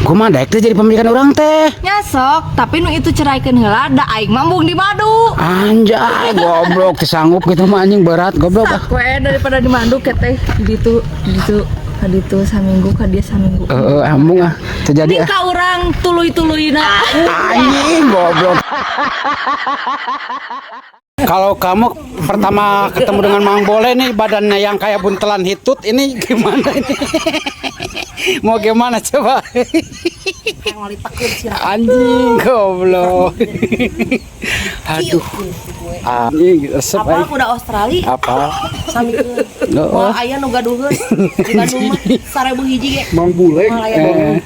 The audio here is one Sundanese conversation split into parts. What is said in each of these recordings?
Kumaha daek teh jadi pamajikan urang teh? Ya sok, tapi nu itu ceraikeun heula da aing mah embung di madu. Anjay, goblok teu sanggup gitu mah anjing berat goblok ah. Sok we daripada di madu keteh di ditu di ditu ka ditu saminggu ka dia saminggu. Heeh, embung ah. Teu jadi ah. Ini ka urang tuluy-tuluyna. Anjing goblok. Kalau kamu pertama ketemu dengan Mang Bole nih badannya yang kayak buntelan hitut ini gimana ini? Mau gimana coba? Anjing goblok. Aduh. Anjing resep Apa aing. aku udah Australia Apa? samikeun. Heeh. Moal aya nu gaduheun. Di Bandung mah 1000 hiji ge. Mang Bule. Moal aya Eh.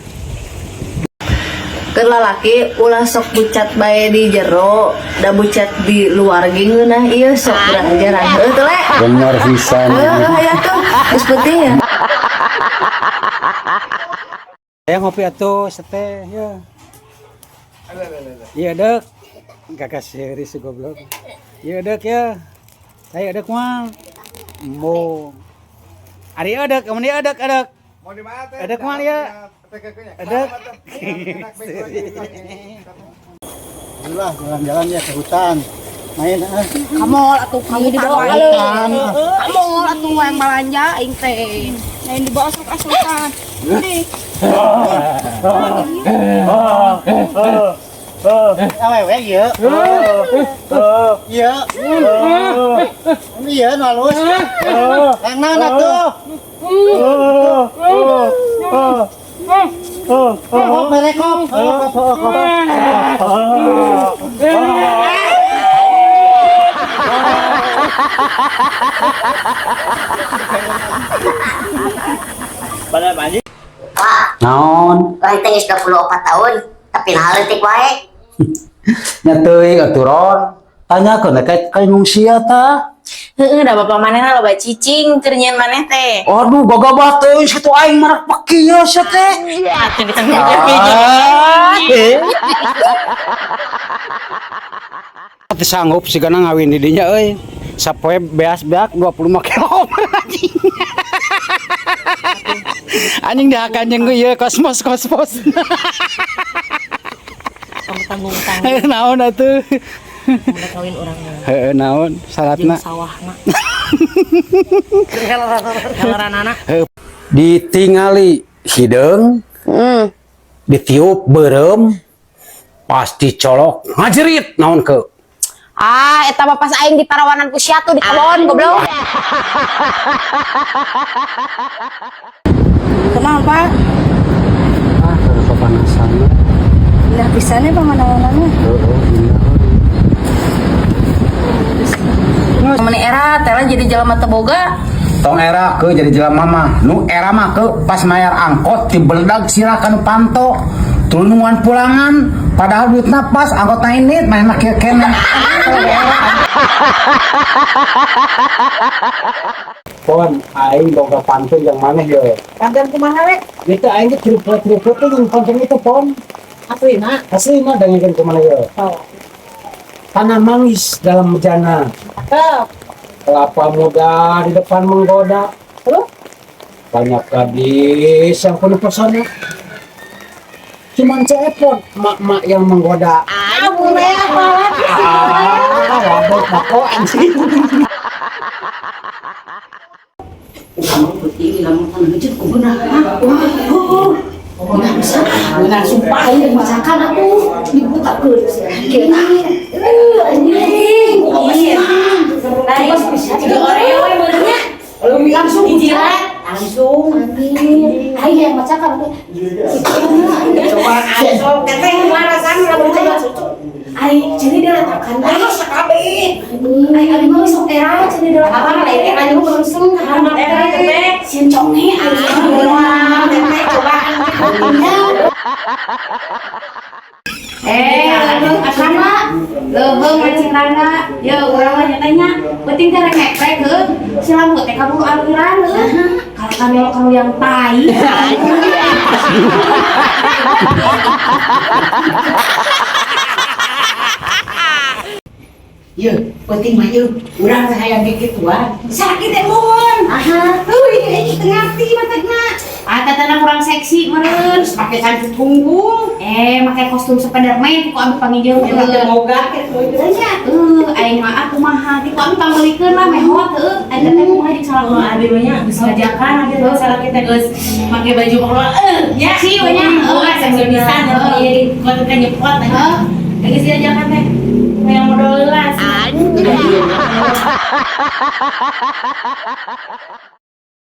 Keur lalaki ulah sok bucat bae di jero, da bucat di luar ge ngeunah ieu sok kurang ajaran. Heuh teu le. Bener pisan. Heuh aya tuh geus peuting ya. Ya ngopi atuh seteh ya. Iya dek. Kakak seri si goblok. Iya dek ya. Saya dek mah. Mo. Ari edek, kamu dia edek edek. Mau di mana teh? Edek mah ya. Edek. Lah jalan-jalan ya ke hutan. Main ah. Kamol atuh kamu dibawa Hutan. Kamol atuh yang balanja aing teh. Lain dibawa sok asupan. Nih. Awewe ieu. Ieu. Ieu nu halus. Yang naon atuh? Kop mere kop. Kop kop. Pak, Naon? urang teh geus 24 tahun, tapi nah leutik wae. Nya teuing atuh Ron. Tanyakeun we ka indung sia tah. Heeh, da bapak manehna loba cicing keur nyieun maneh teh. Aduh, gagabah teuing situ aing marak peki ya sia teh. Atuh Ah, eh. Teu sanggup sigana ngawin di dinya euy. Sapoe beas beak 25 kilo anjing. Anjing dihakan jeung ieu kosmos kosmos. Tanggung-tanggung Naon atuh? udah kawin urang mah. Heeh, naon Jeung syaratna? sawahna. Heleranana. Ditingali hideung, ditiup beureum, pasti colok ngajerit naon ke. Ah, eta mah pas aing di parawanan ku sia tuh di kebon goblok. Kumaha, Pak? Ah, kalau kepanasan. Indah pisan ya pemandanganna. Heeh, indah. Mun era teh jadi jelema teu boga. Tong era ke jadi jelema mah. Nu era mah ke pas mayar angkot dibeledag sirah kanu panto. Tuluy nungguan pulangan padahal duitna pas angkotna ini manehna kieu keneh. Pon aing boga pantun yang maneh ye. Pantun kumaha we? Itu aing ge triplet-triplet teh jeung pantun itu pon. Aslina. Aslina dangekeun kumaha ye. Oh. Tanah manggis dalam bejana. Cakep. Kelapa muda di depan menggoda. Terus? Banyak gadis yang penuh pesona. Cuman cepot mak-mak yang menggoda. Ah, boleh apa lagi sih? Ah, wabot mako anjing. Beunang sumpah ieu masakan aku dibukakeun. Anjing. Langsung dijilat langsung. Aing yang masakan aku. Coba sok teteh marasan lamun teh. Aing ciri diletakan. Anu sakabeh. Aing abi mah sok era ciri diletakan. Aing era nu langsung Amat era teteh. Sieun conge aing. Wah, teteh coba. Eh, leuheung akana. Leuheung ngacing rangga. Ye, urang mah nyatanya penting teh rek ngeprek heuh. Si lampu teh kaburu aliran heuh. Kalau kami lo kamu yang tai. Ye, penting mah ye, urang teh hayang gigituan. Sakit teh mun. Aha. Euy, teu ngarti matakna. Ah, tetehna kurang seksi meureun. Terus pake cantik punggung. Eh, make kostum Spiderman ku abi panggil Pakai boga gitu. Nya, aing mah aku kumaha ti ku abi pangmeulikeun lah mehot heuh. Aing teh kumaha jeung salah Oh, abi mah nya geus ngajakan abi teh salah kita geus make baju keluar nya. Seksi we nya. Oh, seksi pisan Heeh. ieu di konten kan nyepot aja. Heeh. Geus diajakan teh. Yang modal lah. Anjay.